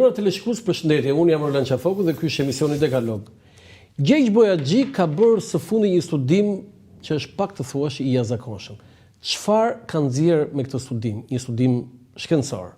nderuar teleshikues, përshëndetje. Unë jam Roland Qafoku dhe ky është emisioni Dekalog. Gjergj Bojaxhi ka bërë së fundi një studim që është pak të thuash i jashtëzakonshëm. Çfarë ka nxjerrë me këtë studim? Një studim shkencor.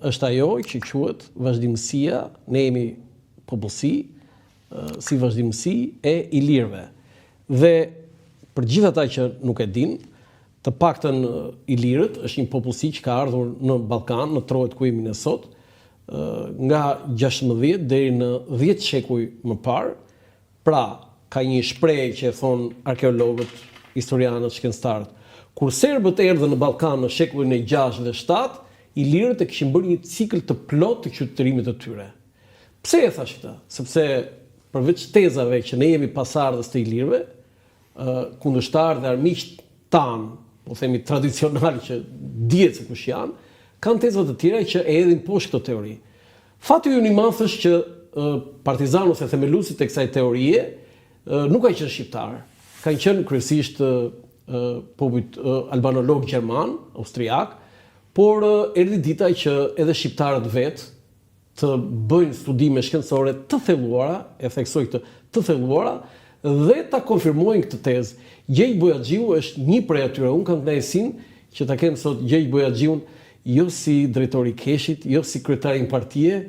Është ajo që quhet vazhdimësia, ne jemi popullsi, si vazhdimësi e ilirëve. Dhe për gjithë ata që nuk e dinë, të paktën ilirët është një popullsi që ka ardhur në Ballkan, në trojet ku jemi ne sot, nga 16 deri në 10 shekuj më parë. Pra, ka një shprehje që e thonë arkeologët, historianët, shkencëtarët. Kur serbët erdhën në Ballkan në shekullin e 6 dhe 7, ilirët e kishin bërë një cikël të plotë të qytetërimit të tyre. Pse e thashë këtë? Sepse përveç tezave që ne jemi pasardhës të ilirëve, kundërshtarë dhe armiqtë tanë, po themi tradicional që dihet se kush janë, kanë teza të tjera që e hedhin poshtë këtë teori. Fati ynë i madh është që partizanë ose themeluesit e kësaj teorie nuk kanë qenë shqiptarë, kanë qenë kryesisht popujt albanologë gjermanë, austriakë, por erdhi dita që edhe shqiptarët vetë të bëjnë studime shkencore të thelluara, e theksoj këtë, të thelluara, dhe ta konfirmojnë këtë tezë. Gjergj Bojaxhiu është një prej atyre. Unë kam kënaqësinë që ta kem sot Gjergj Bojaxhiun jo si drejtor i KESH-it, jo si kryetar i një partie,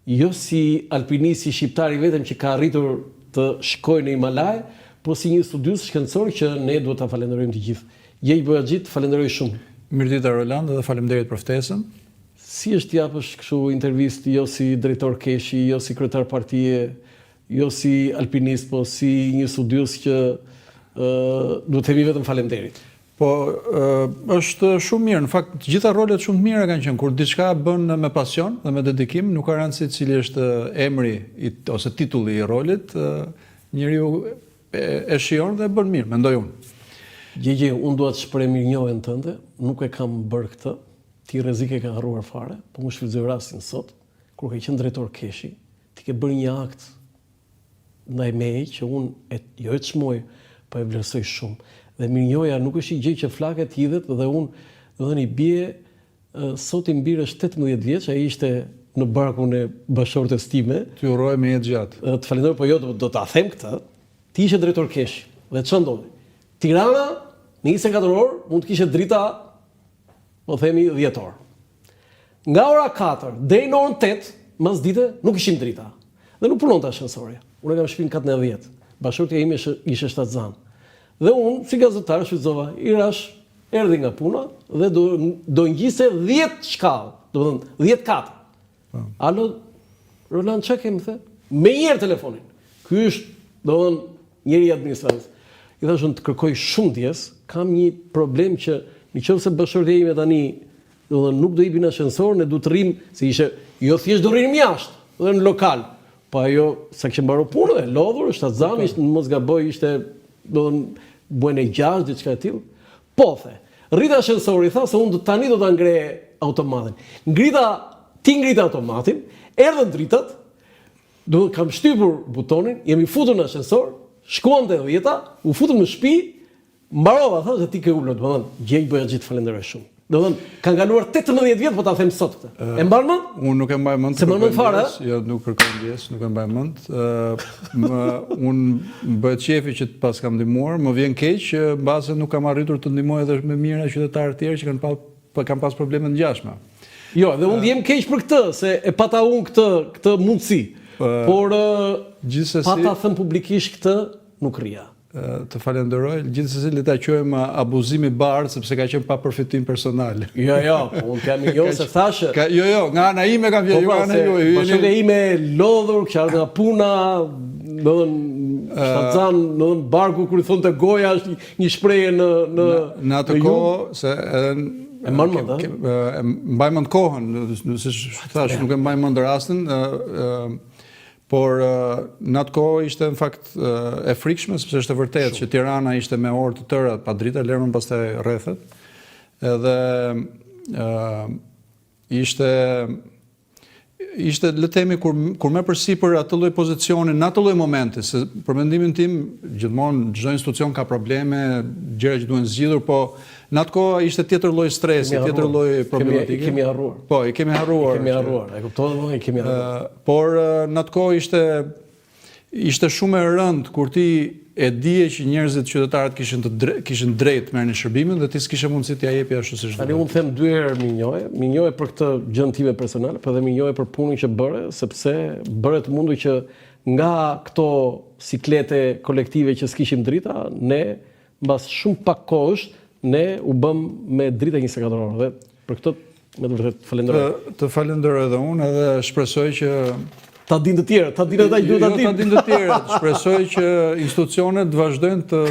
jo si alpinisti shqiptar i vetëm që ka arritur të shkojë në Himalaj, po si një studiues shkencor që ne duhet ta falenderojmë të gjithë. Gjergj Bojaxhi, të falenderoj shumë. Mirëdita Roland dhe faleminderit për ftesën. Si është të japësh kështu intervistë jo si drejtor KESH-i, jo si kryetar partie, jo si alpinist, po si një studiues që duhet të themi vetëm faleminderit. Po, është shumë mirë. Në fakt, të gjitha rolet shumë të mira kanë qenë. Kur diçka bën me pasion dhe me dedikim, nuk ka rëndësi cili është emri i, ose titulli i rolit, njeriu e, e shijon dhe e bën mirë, mendoj unë. Gjergj, unë dua të shpreh mirënjohjen tënde, nuk e kam bërë këtë, Ti rrezik e ke harruar fare, po unë shfrytëzoj rastin sot, kur ke qenë drejtor KESH-i, ti ke bërë një akt ndaj meje që unë e jo e çmoj, po e vlerësoj shumë. Dhe mirënjohja nuk është një gjë që flaket hidhet dhe unë, domethënë i bie sot im bir është 18 vjeç, ai ishte në barkun e bashkëshortes time. Të uroj me jetë gjatë. Të falenderoj, po jo do, do ta them këtë. Ti ishe drejtor KESH-i dhe ç'ndodhi? Tirana në 24 orë mund të kishte drita po themi 10 orë. Nga ora 4 deri në orën 8 masdite nuk kishim drita. Dhe nuk punonte ashensori. Unë e kam shtëpinë katin e 10. Bashkëshortja ime ishte, ishte shtatzënë. Dhe unë si gazetar shfrytëzova, i rash, erdhi nga puna dhe do do ngjiste 10 shkallë, domethënë 10 kate. Po. Alo, Roland, ça ke, më the? Menjëherë telefonin. Ky është, domethënë, njeri i administratës. I thashë unë të kërkoj shumë ndjesë, kam një problem që në qoftë se bashkëshortja ime tani, domethënë, nuk do hipi në ashensor, ne duhet të rrimë, se ishte, jo thjesht do rrinim jashtë, dhe në lokal. Po ajo, sa kishte mbaruar punën, e lodhur, shtatzënë, ishte, në mos gaboj, ishte, domethënë, muajin e gjashtë, diçka e tillë. Po, the. Rrite ashensori, tha se unë tani do ta ngre automatin. Ngrita, ti ngrite automatin, erdhën dritat, do kam shtypur butonin, jemi futur në ashensor, shkuam te dhjeta, u futëm në shtëpi, mbarova, tha se ti ke ulur, domethënë, Gjergj Bojaxhi të falenderoj shumë. Domethënë, kanë kaluar 18 vjet, po ta them sot këtë. E mban mend? Unë nuk e mbaj mend. S'e mban mend fare? Jo, nuk kërkoj ndjesë, nuk e mbaj mend. Më unë më bëhet qefi që të paskam ndihmuar, më vjen keq që mbase nuk kam arritur të ndihmoj edhe me mijëra qytetarë të tjerë që kanë pa, kanë pas probleme të ngjashme. Jo, dhe unë ndihem keq për këtë, se e pata unë këtë këtë mundësi. Por gjithsesi pa ta thënë publikisht këtë, nuk rrija. Të falenderoj. Gjithsesi le ta quajmë abuzim i bardhë sepse ka qenë pa përfitim personal. Jo, jo, po unë jam jo se thashë. Ka, jo, jo, nga ana ime kam fjalë, jo nga ana juaj. Po jeni ime e lodhur, që ardhur nga puna, domethënë shtatzënë, domethënë barku kur i thonte goja është një shprehje në në në atë kohë se edhe e mban mend, e mbaj mend kohën, siç thashë, nuk e mbaj mend rastin, ë Por në atë kohë ishte në fakt e frikshme sepse është e vërtetë që Tirana ishte me orë të tëra pa drita, lëre më pastaj rrethet. Edhe ë ishte Ishte, le të themi, kur kur merr përsipër atë lloj pozicioni në atë lloj momenti, se për mendimin tim gjithmonë çdo institucion ka probleme, gjëra që duhen zgjidhur, po në atë kohë ishte tjetër lloj stresi, tjetër lloj problematike. I kemi harruar. Po, i kemi harruar. I kemi harruar, e kuptove më, i kemi harruar. Por në atë kohë ishte Ishte shumë e rëndë kur ti e dije që njerëzit, qytetarët kishin të dre, kishin drejt të merrnin shërbimin dhe ti s'kishe mundësi t'ia jepje ashtu siç duhet. Tani unë them dy herë mirënjohje, mirënjohje për këtë gjënë time personale, por edhe mirënjohje për punën që bëre, sepse bëre të mundur që nga këto siklete kolektive që s'kishim drita, ne mbas shumë pak kohësh ne u bëmë me drita 24 orë dhe për këtë me të vërtetë të falenderoj. Të, të falenderoj edhe unë edhe shpresoj që ta dinë të tjerët, ta dinë ata që duhet ta jo, dinë. Jo, ta dinë të tjerët. Shpresoj që institucionet të vazhdojnë të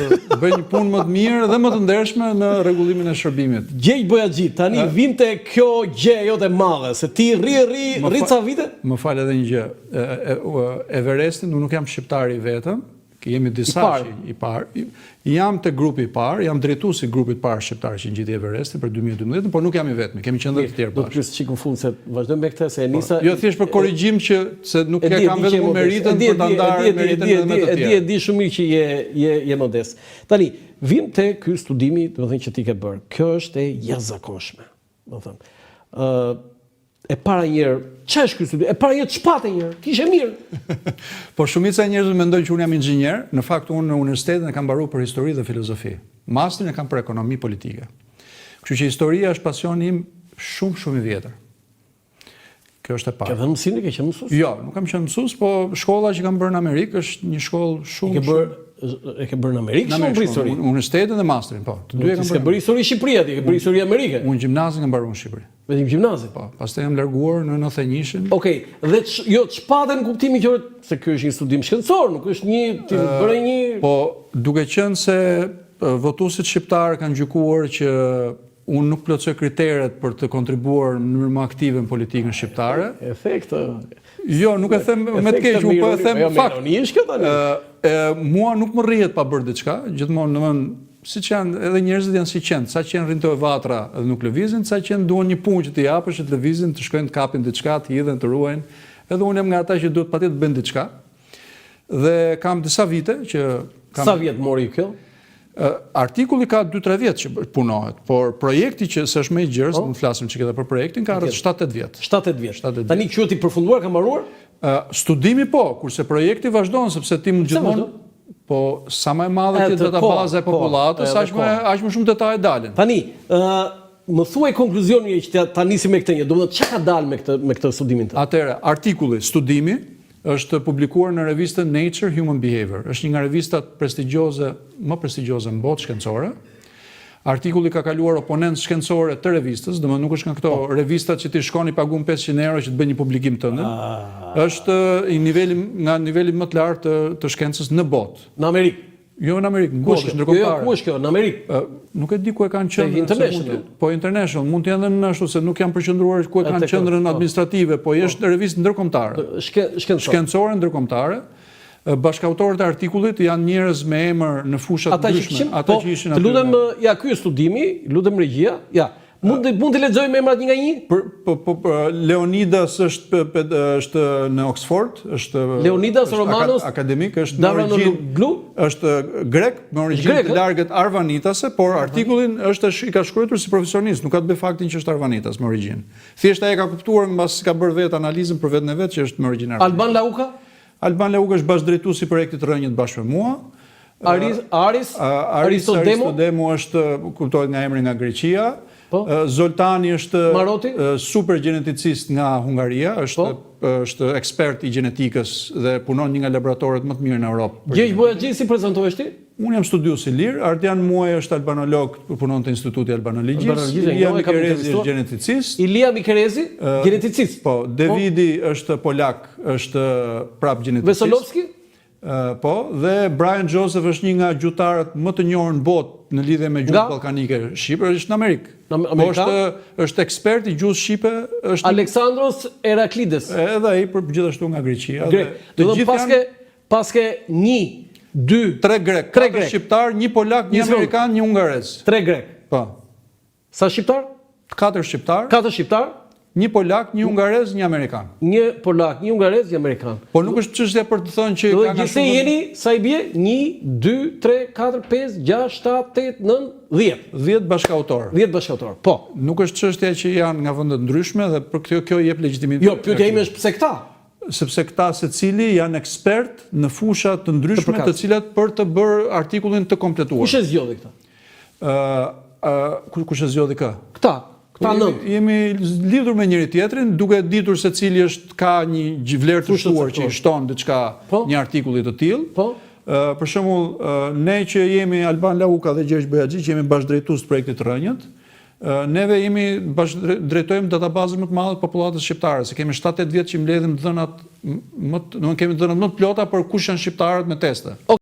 bëjnë një punë më të mirë dhe më të ndershme në rregullimin e shërbimit. Gjergj Bojaxhi, tani vijmë te kjo gjë jote e madhe, se ti rri rri rri ca vite. Më fal edhe një gjë. Everestin, unë nuk jam shqiptari i vetëm, Jemi disa që i parë. Jam te grupi i parë, jam drejtuesi i grupit të parë shqiptar që ngjiti Everestin për 2012, por nuk jam i vetmi, kemi qenë dhe të tjerë bashkë. Do të pyes çik në fund se vazhdojmë me këtë se e po, nisa. Jo thjesht për korrigjim që se nuk e kam vetëm unë meritën për ta ndarë meritën edhe me të tjerë. E di, e di shumë mirë që je je je modest. Tani, vijmë te ky studimi, domethënë që ti ke bërë. Kjo është e jashtëzakonshme. Domethënë, ë e para një herë, ça është ky studim? E para një herë ç'pate një herë, ti ishe mirë. po shumica e njerëzve mendojnë që unë jam inxhinier, në fakt unë në universitetin e kam mbaruar për histori dhe filozofi. Masterin e kam për ekonomi politike. Kështu që historia është pasioni im shumë shumë i vjetër. Kjo është e para. Ke dhënë mësim, ke qenë mësues? Jo, nuk kam qenë mësues, po shkolla që kam bërë në Amerikë është një shkollë shumë e ke bërë e ke bërë në Amerikë shumë për histori. Universitetin dhe masterin, po. Të dy e kam bërë. Ke bërë histori në Shqipëri aty, ke bërë histori Amerike. Unë gjimnazin kam mbaruar në Shqipëri. Vetëm gjimnazin. Po, pastaj jam larguar në 91-shin. Okej, dhe ç, jo ç'pate në kuptimin që se ky është një studim shkencor, nuk është një ti bëre një Po, duke qenë se votuesit shqiptarë kanë gjykuar që Unë nuk plotësoj kriteret për të kontribuar në mënyrë më aktive në politikën shqiptare. E the këtë. Jo, nuk e them me të keq, unë po e them jo, fakt. Është kjo tani. Ë, mua nuk më rrihet pa bërë diçka, gjithmonë, domethënë, siç janë edhe njerëzit janë si qentë, ca qen rrinë te vatra dhe nuk lëvizin, ca qen duan një punë që t'i japësh që të lëvizin, të shkojnë të kapin diçka, të hidhen, të ruajnë. Edhe unë jam nga ata që duhet patjetër të bëjnë diçka. Dhe kam disa vite që kam Sa vjet mori kjo? Artikulli ka 2-3 vjet që punohet, por projekti që se është më i gjerë, po. mund të flasim çik edhe për projektin, ka rreth 7-8 vjet. 7-8 vjet. 7-8 vjet. Tani quhet i përfunduar, ka mbaruar? Studimi po, kurse projekti vazhdon sepse ti mund gjithmonë po sa më e madhe të jetë databaza e popullatës, aq më aq më shumë detaje dalin. Tani, ë më thuaj konkluzionin që ta nisim me këtë një. Domethënë çka ka dalë me këtë me këtë studimin tënd? Atëherë, artikulli, studimi është publikuar në revistën Nature Human Behavior. Është një nga revistat prestigjioze, më prestigjioze në botë shkencore. Artikulli ka kaluar oponencë shkencore të revistës, domethënë nuk është nga këto po. revistat që ti shkon i paguan 500 euro që të bëjnë një publikim tëndin. Ah. Është i niveli nga niveli më të lartë të, të shkencës në botë. Në Amerikë. Jo në Amerikë, në botë, është ndërkombëtare. Jo, jo, ku është kjo? Në Amerikë? Nuk e di ku e kanë qendrën. International. Po international, mund të jenë edhe në ashtu se nuk jam përqendruar ku e kanë qendrën po. administrative, po është po. revistë ndërkombëtare. Shkencore. Shkencore ndërkombëtare. Bashkautorët e artikullit janë njerëz me emër në fusha të ndryshme, ata po, që ishin aty. Të lutem, ja ky është studimi, lutem regjia, ja. Mund të mund të lexojmë emrat një nga një? Për po po, po Leonidas është është në Oxford, është Leonidas është Romanos akademik, është në origjinë është grek, me origjinë të largët arvanitase, por artikullin është i ka shkruar si profesionist, nuk ka të bëjë faktin që është arvanitas me origjinë. Thjesht ai e ka kuptuar mbas ka bërë vetë analizën për veten e vet që është me origjinë arvanitase. Alban Lauka? Alban Lauka është bashkëdrejtues i projektit Rrënjët bashkë me mua. Aris, Aris, Aris Aristodemo është, kuptohet nga emri nga Greqia. Po. Zoltani është Maroti? super gjeneticist nga Hungaria, është po. është ekspert i gjenetikës dhe punon një nga laboratorët më të mirë në Europë. Gjergj Bojaxhi si prezantohesh ti? Unë jam studiues i lirë, Ardian Muaj është albanolog, punon te Instituti i Albanologjisë, Ilia Mikerezi është gjeneticist. Ilia Mikerezi, gjeneticist. Po, Davidi është polak, është prap gjeneticist. Vesolovski? Po, dhe Brian Joseph është një nga gjuhëtarët më të njohur në botë në lidhje me gjuhët ballkanike shqipe, është në Amerikë. Në po Amerikë? është është ekspert i gjuhës shqipe, është Aleksandros Heraklides. Edhe ai për gjithashtu nga Greqia. Grek. Dhe të gjithë paske paske një, dy, tre grek, tre grek, shqiptar, një polak, një amerikan, një hungarez. Tre grek. Po. Sa shqiptar? Katër shqiptar. Katër shqiptar. Një polak, një hungarez, një amerikan. Një polak, një hungarez, një amerikan. Po nuk është çështja për të thënë që ka nga shumë. Gjithsej jeni sa i bie? 1 2 3 4 5 6 7 8 9 10. 10 bashkautorë. 10 bashkautorë. Po. Nuk është çështja që janë nga vende të ndryshme dhe për kjo kjo jep legjitimitet. Jo, pyetja ime është pse këta? Sepse këta secili janë ekspertë në fusha të ndryshme të cilat për të bërë artikullin të kompletuar. Kush e zgjodhi këta? Ë ë kush e zgjodhi kë? Këta. Këta nëntë. Jemi lidhur me njëri tjetrin, duke ditur se cili është ka një vlerë të shtuar që i shton diçka po? një artikulli të tillë. Po. Për shembull, ne që jemi Alban Lauka dhe Gjergj Bojaxhi, që jemi bashkëdrejtues të projektit Rrënjët, neve jemi bashkëdrejtojmë databazën më të madhe të popullatës shqiptare, se kemi 7-8 vjet që mbledhim të dhënat më të, do kemi të dhënat më të plota për kush janë shqiptarët me teste.